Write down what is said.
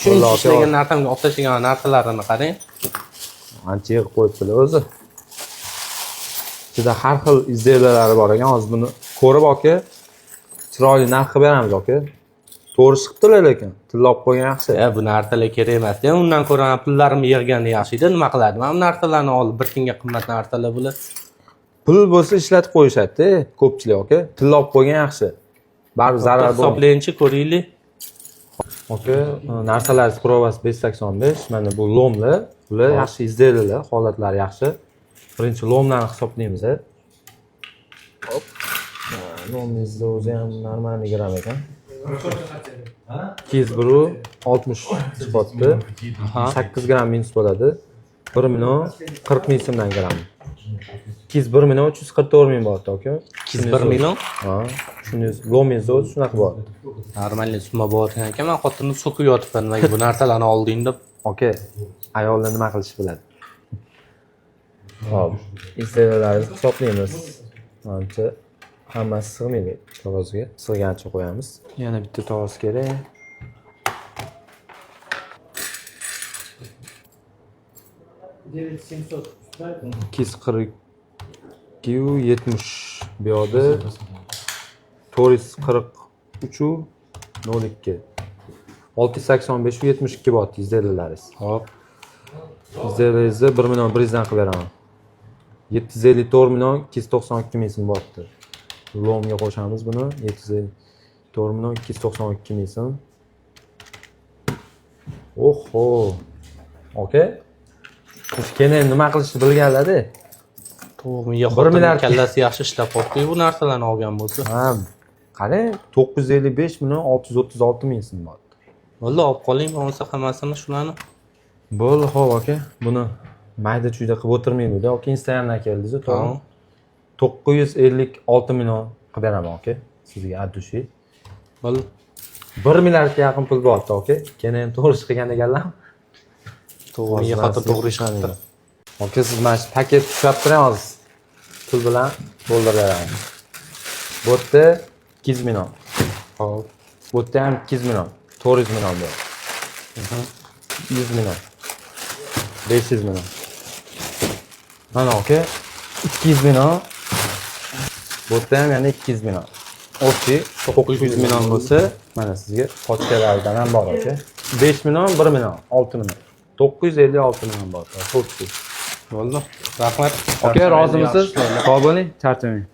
Shuncha Alloh ishlagan narsamga olib tashlagan narsalarini qarang. Ancha yig'ib qo'yibdilar o'zi. Ichida har xil изделия lari bor ekan. Hozir buni ko'rib aka, chiroyli narx qilib beramiz aka. To'g'ri chiqibdilar lekin. Tilla olib qo'ygan yaxshi. E, bu narsalar kerak emas. Undan ko'ra man pullarimni yig'gani yaxshi edi. Nima qiladi? Mana bu narsalarni olib bir tiyinga qimmat narsalar bular. Pul bo'lsa ishlatib qo'yishadi ko'pchilik aka. Tilla olib qo'ygan yaxshi. Baribir zarar bo'lmaydi. Hisoblayinchi, ko'raylik. Aka, narsalar probasi 5.85. Mana bu lomlar, bular yaxshi изделия lar, holatlari yaxshi. Birinchi lomlarni hisoblaymiz. Hop. Lomingizni o'zi ham нормальный gramm ekan. 201.60 chiqyapti. 8 gramm minus bo'ladi. 1 million 40 ming so'mdan gramm. 201 million 344 ming bo'lyapti aka. 201 million. Ha, shuni lomingizni o'zi shunaqa bo'lyapti. Нормальный summa bo'layotgan ekan. Man xotinni so'kib yotibman, nimaga bu narsalarni olding deb. Aka, ayollar nima qilishni biladi. Hop, изделия larni hisoblaymiz. Manimcha hammasi sig'maydi tarozga. Sig'gancha qo'yamiz. Yana bitta taroz kerak. 9700. 242.70 bu yoqda 443.02 685.72 bo'lyapti изделия laringiz. Hop. Изделия ngizni 1 million 100 dan qilib beraman. 754 million 292 ming so'm bo'lyapti. Lomga qo'shamiz buni. 754 million 292 ming so'm. Oho. Aka. Keyin nima qilishni bilganlar-da. To'g'ri, miya Bir xotinni milliard. kallasi yaxshi ishlab qolibdi bu narsalarni olgan bo'lsa. Ha, qarang, 955 million 636 ming so'm bo'lyapti. Bo'ldi, olib qoling bo'lmasa hammasini shularni. Bo'ldi, xo'p aka. Buni mayda chuyda qilib o'tirmaydi-da. Aka, Instagramdan keldingiz, to'g'rimi? Ha. 956 million qilib beraman aka sizga от души. Bo'ldi. 1 milliardga yaqin pul bo'lyapti aka. Keyin ham to'g'ri chiqgan ekanlar. To'g'ri, miya xotin to'g'ri ish qilibdi. Aka, siz mana shu paket ushlab turing hozir. Pul bilan to'ldirib beramiz. Bu yerda 200 million. Hop. Bu yerda ham 200 million. 400 million bu. 100 million. 500 million. Mana aka 200 million. Bu yerda ham yana 200 million. Общий 900 million bo'lsa, mana sizga pochkalardan ham bor aka. 5 million, 1 million, 6 million. 956 million bor. Общий. Bo'ldi. Rahmat. Aka, rozimisiz? Sog' bo'ling, charchamang.